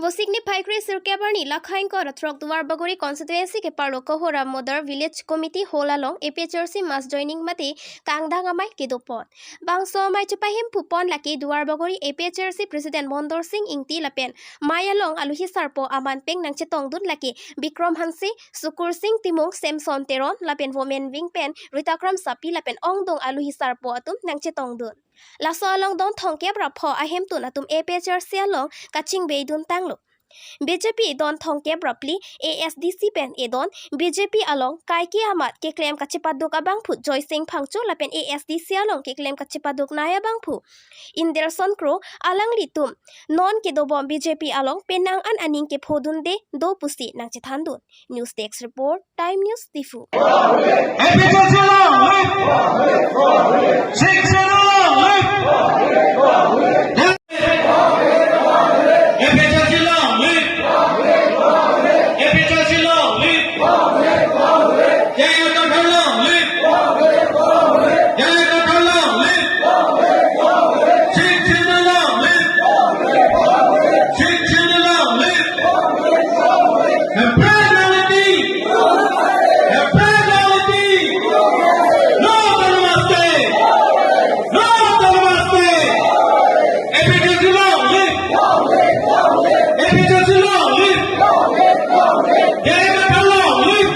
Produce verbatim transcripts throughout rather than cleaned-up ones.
Vosik niphai kre sirkep arni lakhain kor throk Duarbagori constituency keparlo Kohora Model Village Committee Hall along A P H L C mass joining mate kangdang amei kedopon. Bangso amei chepahemphu pon lake Duarbagori A P H L C President Mondol Sing Ingti lapen mei along alohi sarpo aman pen nangchetongdun lake Bikram Hanse, Sukur Sing Timung, Samson Teron lapen Women Wing pen Rita Kramsapi lapen ongdung alohi sarpo atum nangchetongdun. Laso along don thomkep ra pho ahemtun atum A P H L C along kachingbeidun tanglo. B J P don thomkep ra phli A S D C pen edon. B J P along kaike amat keklem kachepaduk abangphu Joysing Phangcho lapen A S D C along keklem kachepaduk nai abangphu Indelson Kro alanglitum non kedobom B J P along penang an aning kephodunde do pusi nangchethandun. News Desk Report, Time News Diphu. A P H L C long live! Sixth Schedule long live! A P H L C long live! A P H L C long live! J I Kathar long live! J I Kathar long live! Sixth Schedule long live! Sixth Schedule long live! Hemprek long live! Hemprek long live! No autonomous state! No autonomous state! A P H L C long live! A P H L C long live! J I Kathar long live!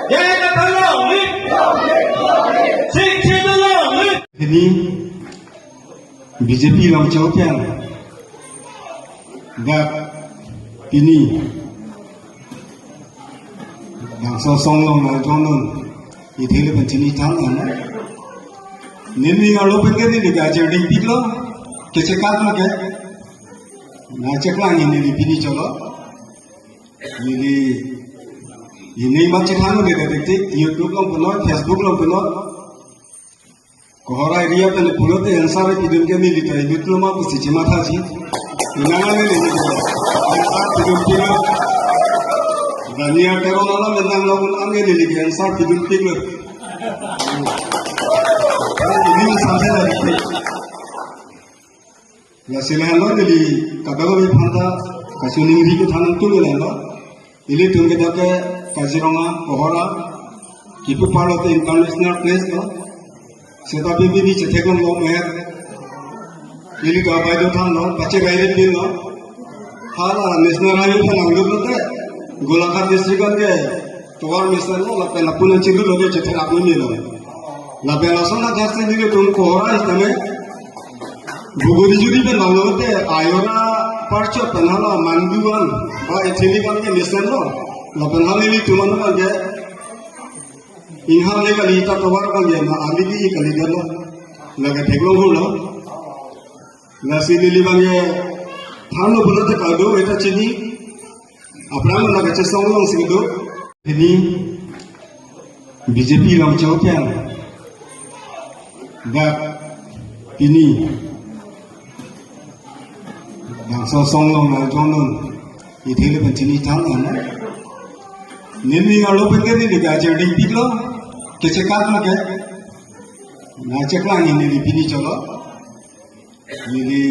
J I Kathar long live! Sixth Schedule long live! Pini B J P long chau piang. Dak pini bangso song long nangchongnun. Ithele pen chinithan ana. Nini arlo pen ke neli ke ajar ding piklo. Kechekak lo ke. Nangcheklang neli pini cholo. Neli, neli ma chethan lo ke detik, YouTube long punon, Facebook long punon. Kohora area pen pulote answer pidun ke neli ta inut lo ma pusi chemathaji. Inang ane neli ke answer pidun pidun. Dania Teron alam menang lo pun ange neli ke answer pidun pidun. Ini sampai dari. Lasi lahenlo neli kadokave aphanta kachiningri kethan nangtum lahenlo. Ilitum ke dak ke Kaziranga, Kohora, kipu parlo te international place lo. Seta bibi ni chetheklong lo meher. Ilitum abai do thanlo, pache rai rit bin lo. Hala national highway phan nanglut lote Golaghat district an ke tovar mesen lo, lapen lapu-an chinglu lo ke chetheklong lo. Lapen lason ajaksi nelitum Kohora istame Buguri juri pen vanglote ayora parchot pen hala mandu an ba etheli an ke mesen lo. Lapen hala nelitum an ke ingham le kali ta tovar kan ke na ali di kali dalo. Lake theklong holo. Lasi neli bang ke thanlo pulote kado eta chini. Aphrang na kachesong long sing do. Pini B J P long chau piang. Dak pini bangso song long nangchongnun. Ithele pen chinithan ana. Nini arlo pen ke neli ke ajar ding piklo. Kechekak lo ke. Nangcheklang neli pini cholo. Neli,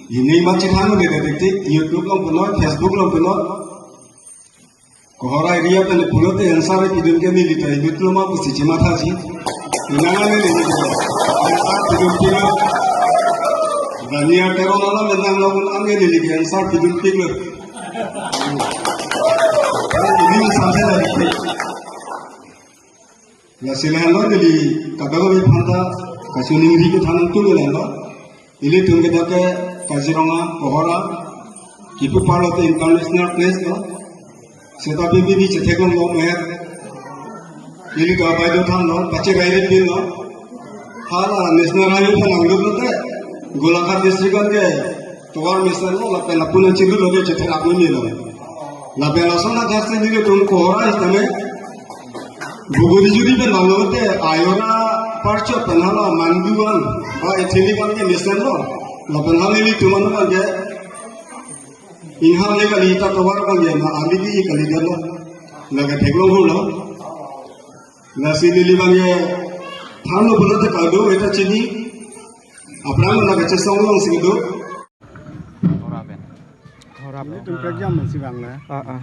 neli ma chethan lo ke detik, YouTube long punon, Facebook long punon. Kohora area pen pulote answer pidun ke neli ta inut lo ma pusi chemathaji. Inang ane neli ke answer pidun pidun. Dania Teron alam menang lo pun ange neli ke answer pidun pidun. Ini sampai dari. Lasi lahenlo neli kadokave aphanta kachiningri kethan nangtum lahenlo. Ilitum ke dak ke Kaziranga, Kohora, kipu parlo te international place lo. Seta bibi ni chetheklong lo meher. Ilitum abai do thanlo, pache rai rit bin lo. Hala national highway phan nanglut lote Golaghat district an ke tovar mesen lo, lapen lapu-an chinglu lo ke chetheklong lo. Lapen lason ajaksi nelitum Kohora istame Buguri juri pen vanglote ayora parchot pen hala mandu an ba etheli an ke mesen lo. Lapen hala nelitum an ke ingham le kali ta tovar kan ke na ali di kali dalo. Lake theklong holo. Lasi neli bang ke thanlo pulote kado eta chini. Aphrang na kachesong long sing do. Hora. Nelitum prekjam mensi bang na. Ah, ah.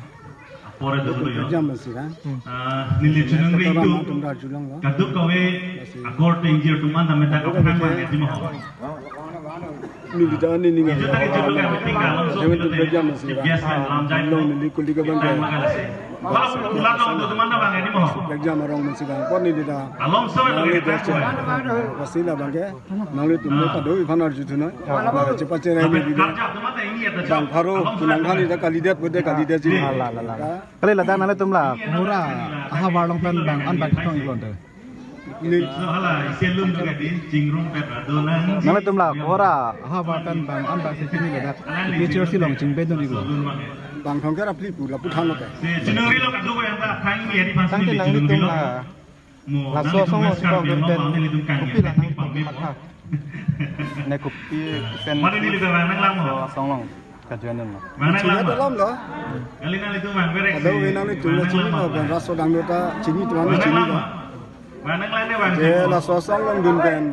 Apor itu Nelitum dulu ya. Prekjam mensi bang. Hmm. Ah, neli chunung Kata ring tu. Rama tum dar julong lo. Kaduk kave akor tenjir teman kami tak Kaduk kapang kave. Bang ya di mahal. Neli ta ani ninga. Itu tadi judul kami tinggal langsung Jangan kita tu prekjam mensi bang. Biasa lam jai. Long neli kuli ke bang. Kita makan nasi. Kalau pulang dong tu teman bang ya di mahal. Prekjam arong mensi bang. Apor neli ta. Along sama Neli lagi ta tak kuat. Pasti la bang ke. Nanglitum lo kadokave aphan arju thu noi. Ba chepacherai neli bang. Bang pharo kunang khani ta kalidet pute kalidet ji. Ah, la, la, la. Kali ladak nanglitum la Kohora ahavar along pen bang an bak thong iklo te. Ni. Nanglitum la Kohora ahavar pen bang an bak si pini ladak A P H L C along chingbe dun iklo. Bang Thongker apli pu lapu thanlo te. Tangte nanglitum la Laso asong along si bang pen kopi la nangtum matha. Ne kopi pen Mari neli bang nang lang mo. Laso asong along kajuan dun ma. Bang nang Chini lang mo. Dalam lo. Kali nang itu bang bere. Ada si. Wenang itu Bang nang chini lang lo mo. Bang raso dangdut ta chini tuan Bang nang chini lang lo. Mo. Bang nang lang ne bang. Je laso asong along dun pen.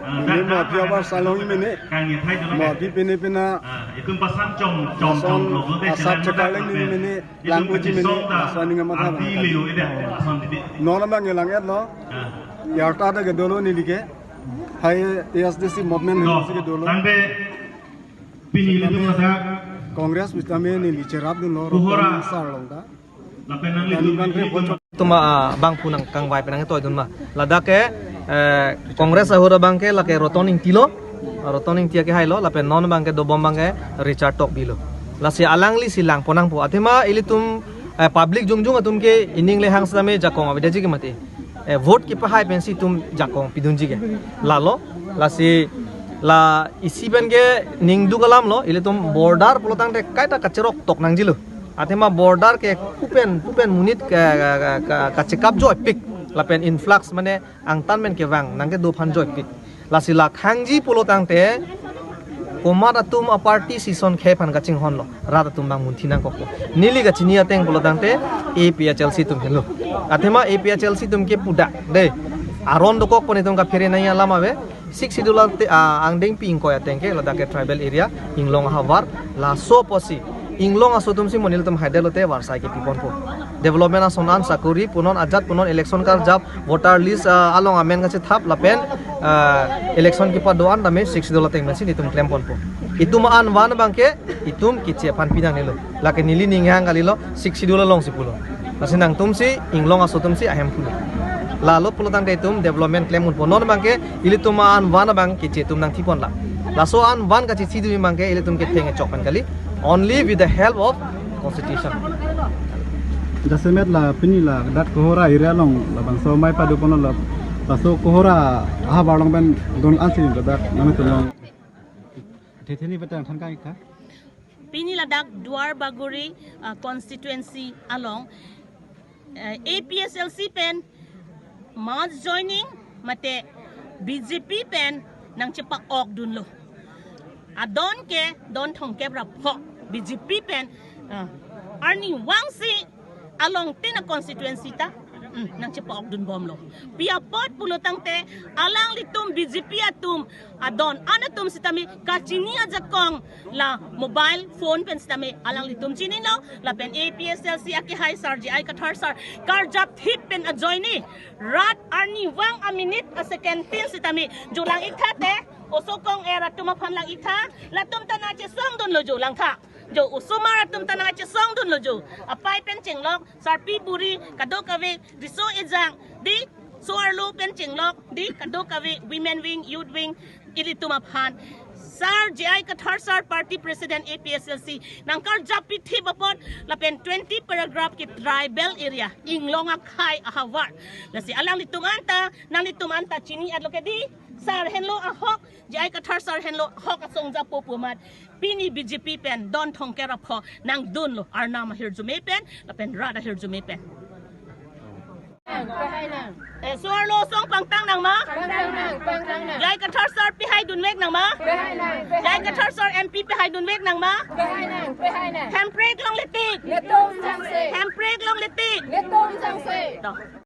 Ah, Ini dah, mo dah, api dah, abar dah, salong dah, ini ne. Kang ye thai dulu Mo deh. Api pene pena. Ah, itu pasang com com Lason com lo, lo deh, asap jalan cekal mudah, ini lo, ne. Langkuji mene, aswani ngam matha bang. Non abang ngelang et lo. Yarta ta ke dolo neli ke. Hai A S D C movement helo si ke dolo. Tangte pini ilitum ladak Congress pu sitame neli cherap dunlo Kohora. Ratan Sar along ta. Lapen nang Tani litum ban ke ini pon Tuma, ah, bang pu nangkangvai pen nangtoi dun ma. Ladak ke, eh, Congress ahut abang ke lake Roton Ingti lo. Roton Ingti akehai lo, lapen non abang ke dobom abang ke Richard Tokbi lo. Lasi alangli si lang pon nangpo. Athema ilitum, eh, public jongjung atum ke ining le hang sitame jakong avedet ji ke mati. Eh, vote kepahai pensi itum jakong pidunji ke. Lalo, lasi la isi pen ke ningduk alam lo, ilitum border pulo tangte kaita kacherok tok nangji lo. Athema border ke pupen, pupen monit ka, ka, ka, ka, kachekap joipik. Lapen influx mane angtan men kevang nangkedo aphan joipik. Lasi la khangji pulo tangte komat atum a party sison khei aphan kachinghon lo. Rat atum bang munthi nangkokpo. Neli kachini ateng pulo tangte A P H L C atum helo. Athema A P H L C atum ke pudak dei. Aron dokok pon itum kaphere nai alam ave. Sixth Schedule ate, ah, angdengpi ingkoi ateng ke ladak ke tribal area, inglong ahavar, laso apotsi inglong aso atum si mo nelitum haidai lote varsai kepi ponpo. Development ason an, sakori punon, ajat punon, election karjap, voter list, ah, along amen kachethap lapen, ah, election kepado an tame Sixth Schedule ateng pensi nelitum klem ponpo. Itum an van abang ke itum keche aphan pinang nelo. Lake neli ninghang kali lo, Sixth Schedule along si pulo. Lasi nangtum si, inglong aso atum si ahem pulo. Lalo pulo tangte itum development klem unpo. Non abang ke, ilitum an van abang keche atum nangthi pon la. Laso an van kachethi dun abang ke, ilitum ketheng echok pen kali. Only with the help of constitution. Jasemet la pini ladak Kohora area along labangso amei pado pon la. Laso Kohora ahavar along pen don ansi ladak nangtum along. Thetheni petang than kang ikha. Pini ladak Duar Bagori, uh, constituency along, uh, A P H L C pen mass joining mate B J P pen nangchepa-ok dunlo. Adon ke don thomkep ra pho B J P pen, uh, arnivang si along tin a constituency ta, mm, nangchepa-ok dunbomlo. Pi apot pulo tangte alanglitum B J P atum adon an atum sitame kachini ajakong la mobile phone pen sitame alanglitum chinilo, lapen A P H L C akehai Sar J I Kathar sar karjap thip pen ajoine rat arnivang a minute a second tin sitame jo lang-iktha te, oso kong-er atum aphan lang-iktha, latum ta nangchesong dunlo jo langtha. Jo osomar atum ta nangchesong dunlo jo. Apai pen chenglok, sarpi buri, kadokave, riso ejang, dei, so-arlo pen chenglok, dei, kadokave, women wing, youth wing, ilitum aphan. Sar J I Kathar sar party president A P H L C nangkarjap pithip apot lapen twenty paragraph ke tribal area, inglong akhei ahavar. Lasi alanglitum anta, nanglitum anta chini-etlo ke dei, sar henlo ahok, J I Kathar sar henlo ahok asong japo pu amat. Pini B J P pen don thomkep ra pho nangdunlo, arnam ahirjume pen lapen rat ahirjume pen. Eh, so-arlo asong pangtang nang ma? Pangtang nang, pangtang nang. J I Kathar sar pehai dunvek nang ma? Pehai nang, pehai nang. J I Kathar sar M P pehai dunvek nang ma? Pehai nang, pehai nang. Hemprek longle tik. Netum changse. Hemprek longle tik. Netum changse. To.